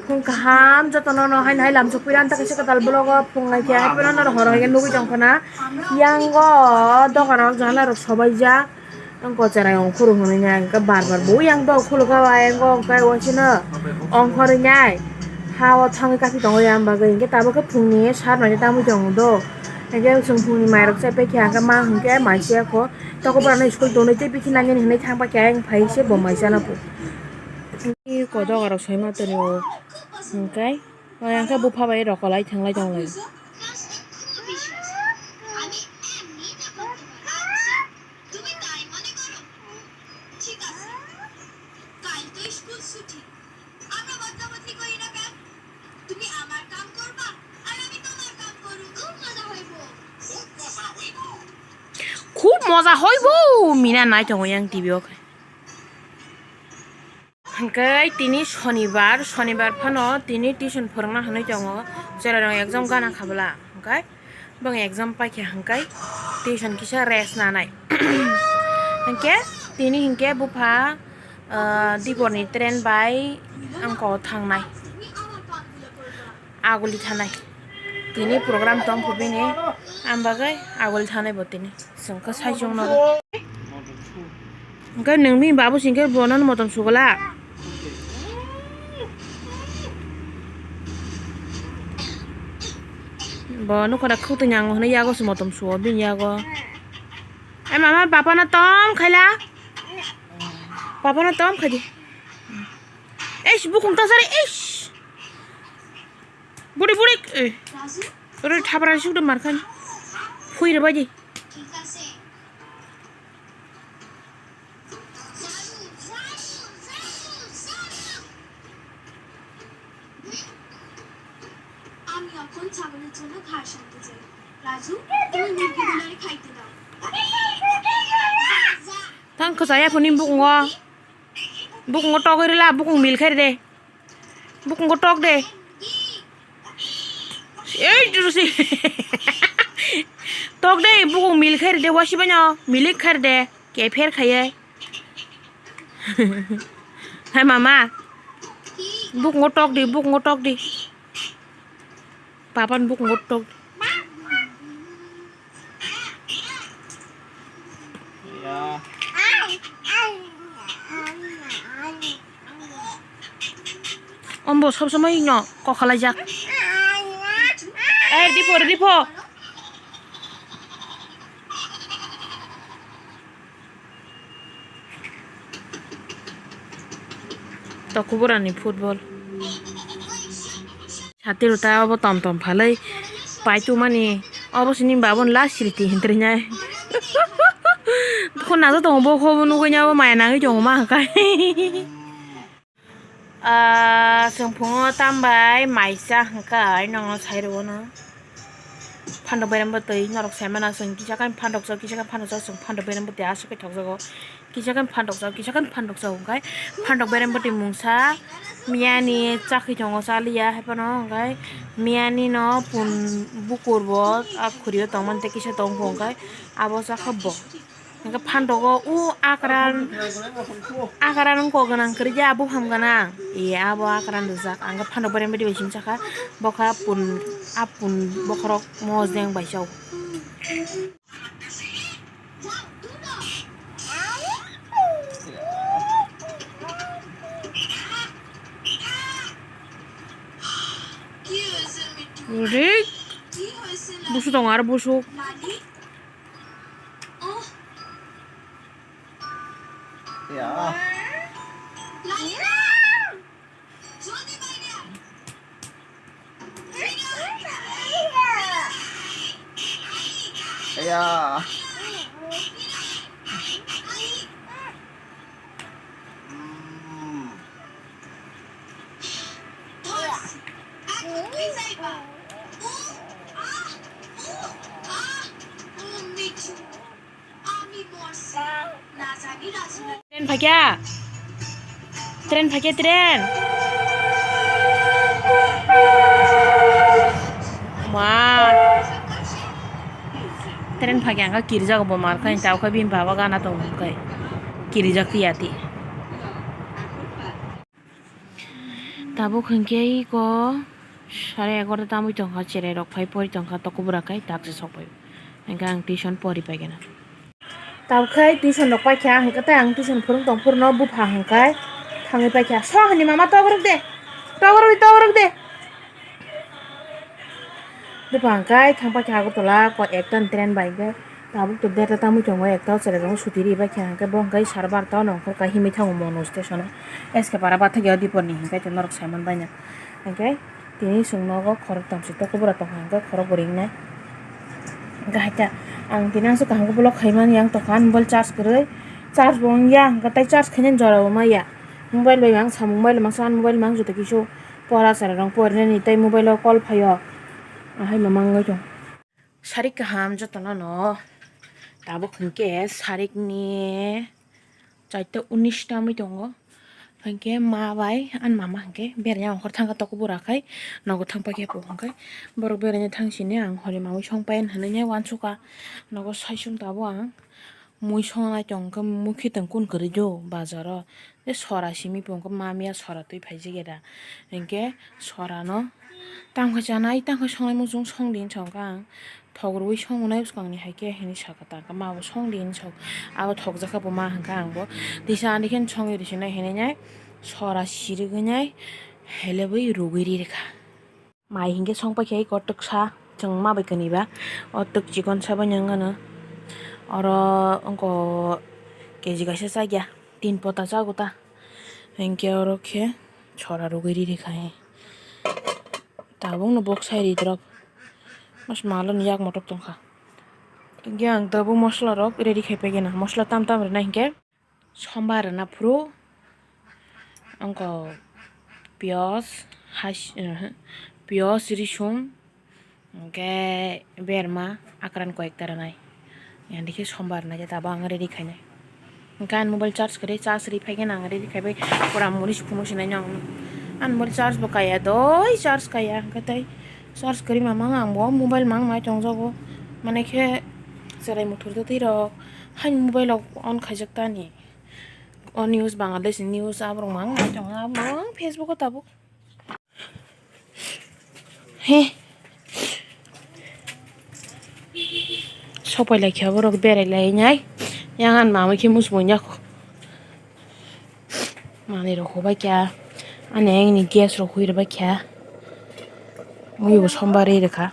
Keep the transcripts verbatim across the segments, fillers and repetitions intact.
Phung kaham jotono no haino hai lamsok pui ranta kaisa kwtal vlog o phung nai khe hai phano norok horo hai khe nugui tong khana. Yango dogan rok jala rok sobaijak. Ang ko cherai ongkhorwi hwnwi nai ang khe bar bar bo yang dok khuluk kha ayang kok kai wansino ongkhorwi nai ha o thangwi kathi tongo yang bagwi hinkhe tabuk khe phungni sat baje tamwi tongo do. Hinkhe chwng phungni mairok chai paikha hinkhe ma hinkhe mai chaya kho toko borok no school tonwi tei bithi nangya hinwi thang paikha ayang phai se bo mai chana pho. Kodok rok soima tongo hinkhe ayang khe bupha bai rokolai thanglai tonglai. তুমি তাই মনে করো? ঠিক আছে, কাল তো স্কুল ছুটি, আমরা বদলাবদলি করি না কেন? তুমি আমার কাম করবা, আর আমি তোমার কাম করব। খুব মজা হইব। খুব মজা হইব। Mina nai tongo yang T V o khe. Hwnkhe tini sonibar, sonibar phano tini tuition phwrwngna hwnwi tongo. Chwrairok exam gana kha bwla, hwnkhe bwng exam paikha hwnkhe tuition kisa rest nanai. Hwnkhe tini hwnkhe bupha, ah, diporni train bai angkao thangnai. Aguli thanai. Tini program tong kho bini, ang bagwi aguli thanai bo tini. Chwng khe sai chwngno. Hwnkhe nwng bini babu singkhe bono motom sugula. Bo nukha da khwtwng yang hwnwi yago se motom suo bini yago. Ai mama, papa no tom khaila. Papa no tom khaidi. Eish, bukung ta sari, eish. Buri, buri, eh. Ore thapra suk de markhan. Phui re baji. আমি এখন ছাগলের জন্য ঘাস আনতে যাই। রাজু, তুমি মুরগিগুলোরে খাইতে দাও। Tang kwchaya phone ni bukungo. Bukungo togwi rwla, bukung mil khairi de. Bukungo tok de. Ei, jurusi. Tok de, bukung mil khairi de, wasi banyo, milik khairi de, ke pher khaye. Hai mama. Bukungo tok de, bukungo tok de. Papan bukungo tok. Ya. Ombo sob somoi no kok khalai jak. Eh, dipo, dipo. Tokhuburani football. Sati rota obo tom tom phalwi pai tumani obo sini babon last sriti hintrwnai. Khuna to tongo bo khobo nugui nya obo maya nangui tongo ma hwnkhe. Ah, chwng phungo tambai maisa hwnkhe ai nongno sai rwno. Phandok berem bwtwi norok sai mano chwng kisa khe phandok chao, kisa khe phandok chao, chwng phandok berem bwtwi aswk khe thokjago. Kisa khe phandok chao, kisa khe phandok chao hwnkhe phandok berem bwtwi mungsa miyani chakhi tongo chaliya haiphano hwnkhe miyani no pun bukur bo a khuri o tongmani tei kisa tongkho hwnkhe abo chakha bo. Hwnkhe phantogo o akran, akran wngkok gwnang kwrwi ya buphang gwnang. E abo akran rijak. Ang khe phantok berem bwtwi bai simi sakha, bokha pun, a pun bokhorok mojeng bai chao. Rik. Busu tongo aro busu. Ya. Ya. Hmm. Train phaikya? Train phaikya, train? Ma. Train phaikya, ang kha kirijak bo mar khai, tao khai bini baba gana tong khai. Kirijak tiya ti. Tabuk hinkhe iko sare egarota tamwi tongkha, cherai rok phai pori tongkha tokobura khai daksa sokphai. Hinkhe ang tuition pori paikha na. Tabuk khai tuition rok paikha, hinkhe tei ang tuition phwrwng tong phuru no bupha hinkhai thangwi paikha. So hani mama togorok de, togorok de, togorok de. Bupha hinkhai thang paikha Agartala ko ekta ni train bai hinkhe. Tabuk to data tamwi tongo, ekta o cherai rok suti ri bai kha, hinkhe bo hinkhe sar barta o nongkhor kai himwi thango Monu station o. S K para bathakya o dipor ni hinkhe to norok saiman baina. Hinkhe tini chwng nogo khorok tamsi tokobura tongkha, hinkhe khorok bo ringnai. Hinkhe haikhe ang tini aswk kaham khe vlog khaimani, ang tongkha ani mobile charge kwrwi, charge bo wngya, hinkhe tei charge khainani jora bo maya. Mobile bai ang samung bai mangsa, ani mobile mang joto kisu pora cherai rok porinani tei mobile o call phaio. Ahai mamang wngwi tong. Sarik kaham jotono no. Tabuk hinkhe sarikni chaita unis tamwi tongo. Hinkhe ma bai ani mama hinkhe beraina ongkhor thangkha tokobura khai nogo thang paikha hinkhe borok beraina thang sini ang hori mamwi song pai hinwi uansukha nogo saichung tabuk ang. Mui songnai tong khe mui khitang kun kwrwi do bazar o. Tei sora simi bo wngkha mamiya sora twi phaijak ya da. Hinkhe sora no tamo khe chanai, tamo khe songnai muchung song di hinwi sa kha ang. Thok rwui song nai bwskang ni hai khe hinwi sa kha ta khe ma bo song di hinwi sa kha. Abo thok jak kha bo ma hwn kha ang bo. Tisa ani khe songwi rw sinai hinwi nai sora sirigwi nai helebwi rwgwi ri rw kha. Mai hinkhe song paikha iko twksa, chwng ma bai kani ba. O twk chikon sa bai nang ano. Oro wngkha K G kaisa chakya, tin pota chago ta. Hinkhe oro khe sora rwgwi ri rikha he. Tabuk no bok sai ri drop. Mas malo ni yak motok tongkha. Hinkhe ang tabuk mosla rok ready khai paikha na. Mosla tam tam rwna hinkhe. Sombar rwna phuru wngkha piyaj, hais-, piyaj, risum, hinkhe berma, akran koyekta rwnai. Yang dikhe sombar rwna khe tabuk ang ready khainai. Hinkhe ani mobile charge kwrwi, charge rwi phai khe ang ready khaibai pura muri sukhumu sinai no ang. Ani mobile charge bo kaya doi, charge kaya hinkhe tei charge kwrwi mamang ang bo mobile mang nai tongjago. Mane khe cherai muthur twi rok. Haini mobile rok on khaijak tani. O news, Bangladesh ni news, aborok mang nai tongo, aborok Facebook o tabuk. He. Sopai lai khe aborok berai lai nai. Yang ani mamai khe muchung ya kho. Manwi rok hubai kha, ani ayang ni gas rok hui rwbai kha, mui bo sombar ri rwkha,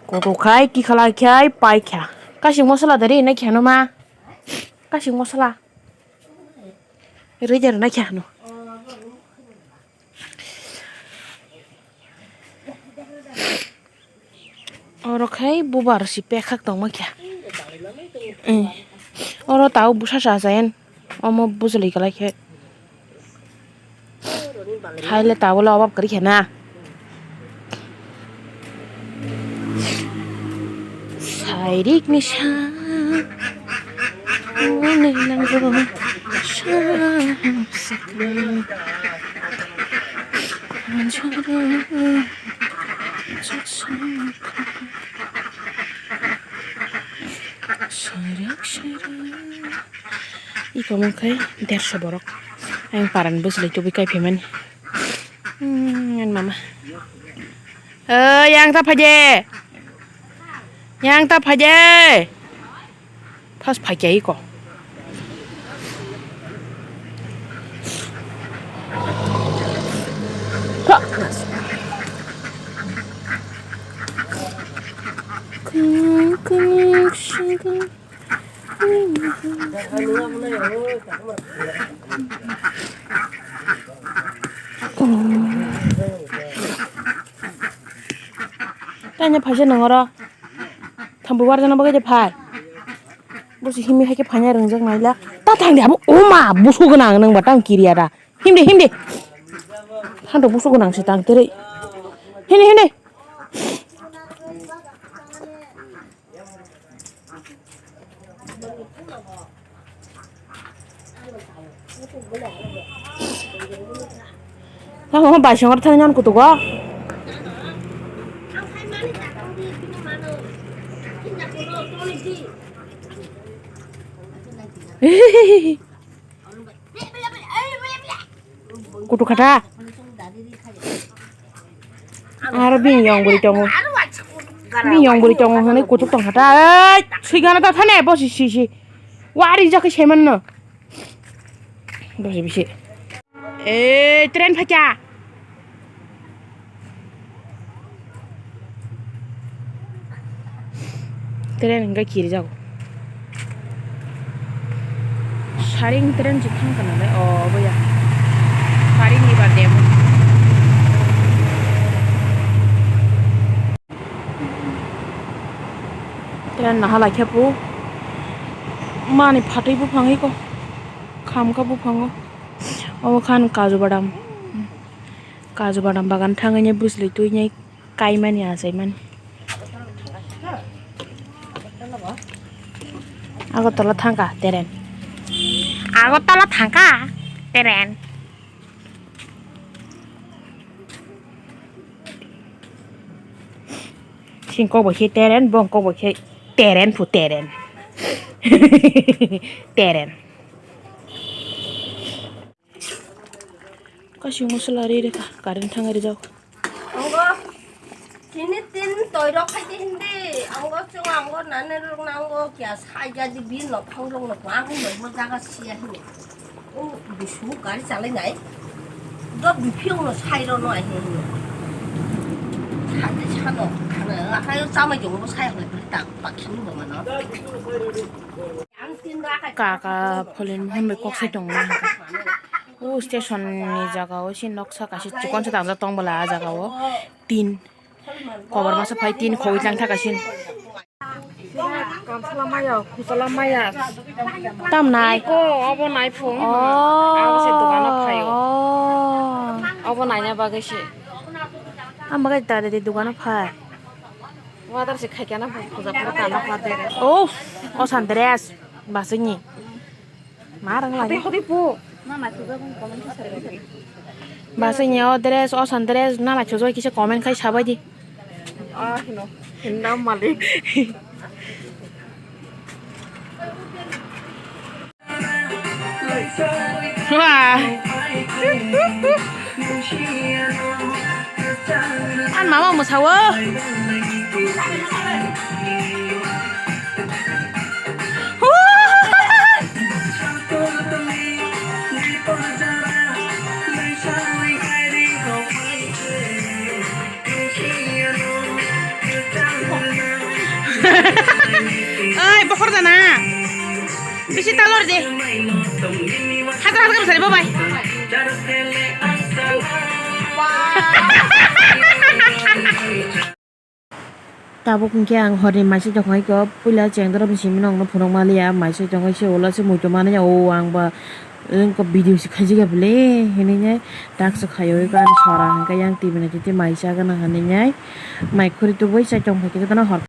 koto khai tikhalai khai pai kha, kasing mosola da ri nai kha no ma, kasing mosola ri da rw nai kha no. Oro khai bubar si pekhak tongma khe. Eh. Oro tau bwsa sa chayan. Omo bujuli kwlai khe. Haile tau le obab kwrwi khe na. Sairik ni sa. Wane nango sa. Sairak sairak. Iko mung khai derso borok. Ang paran bwswlai tubui kai phaimani. Hmm, ani mama. O, yang ta phaide. Yang ta phaide. Thas phaikya iko. Tanya phaisa nang oro. Thambu warjana bagwi de phai. Busi himi hai khe phaina rwngjak naila. Ta thang de abo oma busu gwnang nang ba tang kiriya da. Himde himde. Thang do busu gwnang se tang tere. Himde himde. Tamo bai songor thani nang kutugo. Kutu kata. Aro bini yong bwrwi tongo. Bini yong bwrwi tongo hwnwi kuchuk tongkha ta. Ei, swigana ta thane bosi si si. Wari jakhe semanno. Bosi bisi. Ei, train phaikha. Train hingke kiri jago. Saring train si thang kana le, o boya. Saring ni ba demo. Train naha lai khe pu. Mani phatwi buphang iko. Khamkha buphango. O khan kaju badam. Kaju badam bagan thangwi bwsli twi kaimani achaimani. Agartala thangkha teren. Agartala thangkha teren. Sing kok bai khe teren, bong kok bai khe teren phu teren. Teren. Kasing masala ri rikha, current thang rijak. Ango, kini tin toirok khai di hindi. Ango chwng ango nani rok nango kya sai jadi bin no phang rok no phang rok no jaga siya hindi. O bisu gari chalai nai. Do biphiyong no sai ro no ahi hindi. Sadi sano khana ahayo chamai jong bo sai hoi beri tak pakhini bo mano. Kaka pholin mohon bai kok sai tong na hwnkha. O station ni jaga o se noksa kaisa chikon se tangjak tong bwla ah jaga o tin koborma se phai tin khogwi tlang thaka sin. Kamsala maya, kusala maya. Tam nai. Ko obo nai phung. Oh. Ang se dogano phaio. Oh. Obo naina bagwi se. Ang bagwi ta de dogano phai. Wadar se khaikya na puja pura kana pha tere. Oh, o Sandres, basingni. Ma rang lai. Hati hati pu. Basingni o dress, o Sandres, na naithok kisa comment khai sabai di. Ah, hino. Hinda malik. Wah. An mama mwsawo. Oi, bokhor jana. Bisi talor je. Hajar hajar bwsari bo bai. Tabuk hwnkhe ang horni maisai tongkha khe puila chengdorop ni simi nokno phunuk maliya maisai tongkha se ulo se muitu manwi o ang ba wngkha video se khaijak ya bwle hinwi nai tak se khaiwi khe ani sora hwnkhe yang twi bini twi maisa gana hinwi nai mai khuri tubui chai tongkha khe jotono hor.